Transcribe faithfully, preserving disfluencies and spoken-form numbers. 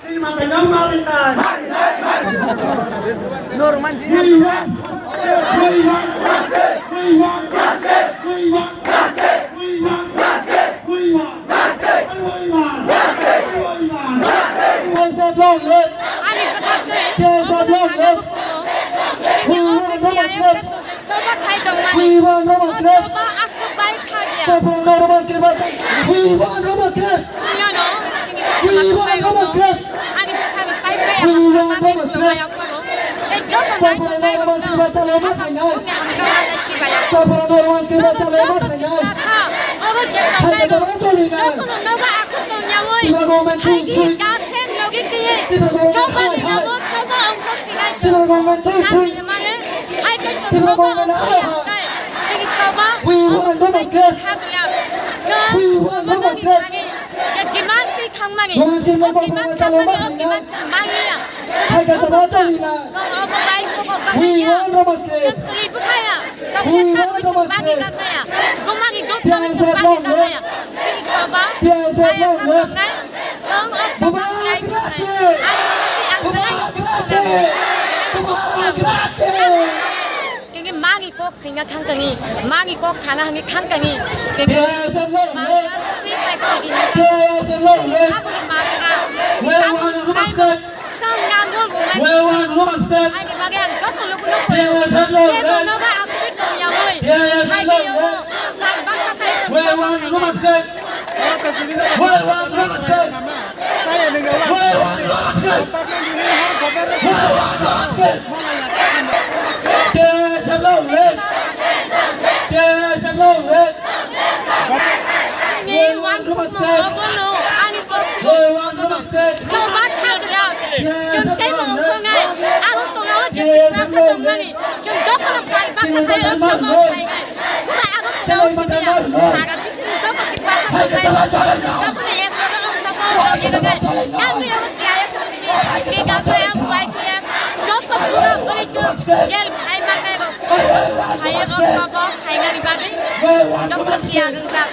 Chini matai no marinai. Norman Singh. We want justice. We want justice. We want justice. We want justice. We want justice. We want justice. T S F long live. T S F long live. We want justice. Choba khai tongmani. We want Roma State. Choba aswk bai kha ya. Choba no Roma State. We want Roma State. Punyano, chini we want Roma State. Ani bukhani pai pai. We want Roma State. Ei joto nai tongnai rok no. Choba no Roma State. Choba no Roma State. Joto no nogo aswk tongyawi. Hai ki gasen logi tiye. Choba ni namo choba ongkha sinai. Mane, hai ke chwng choba ongkha sinai. Chini choba. We want Roma State. Kha ya. We want Roma State. Ke demand twi thangmani. O demand thangmani, o demand thangmani ya. Hai ka tama tali na. Obo bai sobo. We want Roma State. Chwng twi bukhaya. We want Roma State. Romani duk tama chwng bani gakaya. Chini choba. Ayang sapangnai. Chwng o choba khai thangmani. Ayang sapangnai. Kenge mani kok singa thangkani, mani kok sana hangni thangkani. Kenge mani kok singa thangkani. Sabuni mani ka. Sabuni saino. Sang nangol bumai. Ani bagi ang joto luku luku. Kebo noga asli kong yaoi. Hai kebo. Bang bang katai. Ni wansukno obono ani box obono. Chwng ma thang ya. Chwng tei mo ongkhongnai. Aro tongao chwng Tiprasa tongnani. Chwng jotono pai basa khai o choba o phainai. Khuna abo khuna o simi ya. Para bisini joto Tiprasa tongnai. Jotono ek loge o choba o logi logai. Kangwi abo kiya ya simi. Ke kangwi abo bai kiya. Joto pura bwrwi chwng gel phai manai rok. Jotono phai o choba o phainani bagwi. Jotono kiya rwngjak.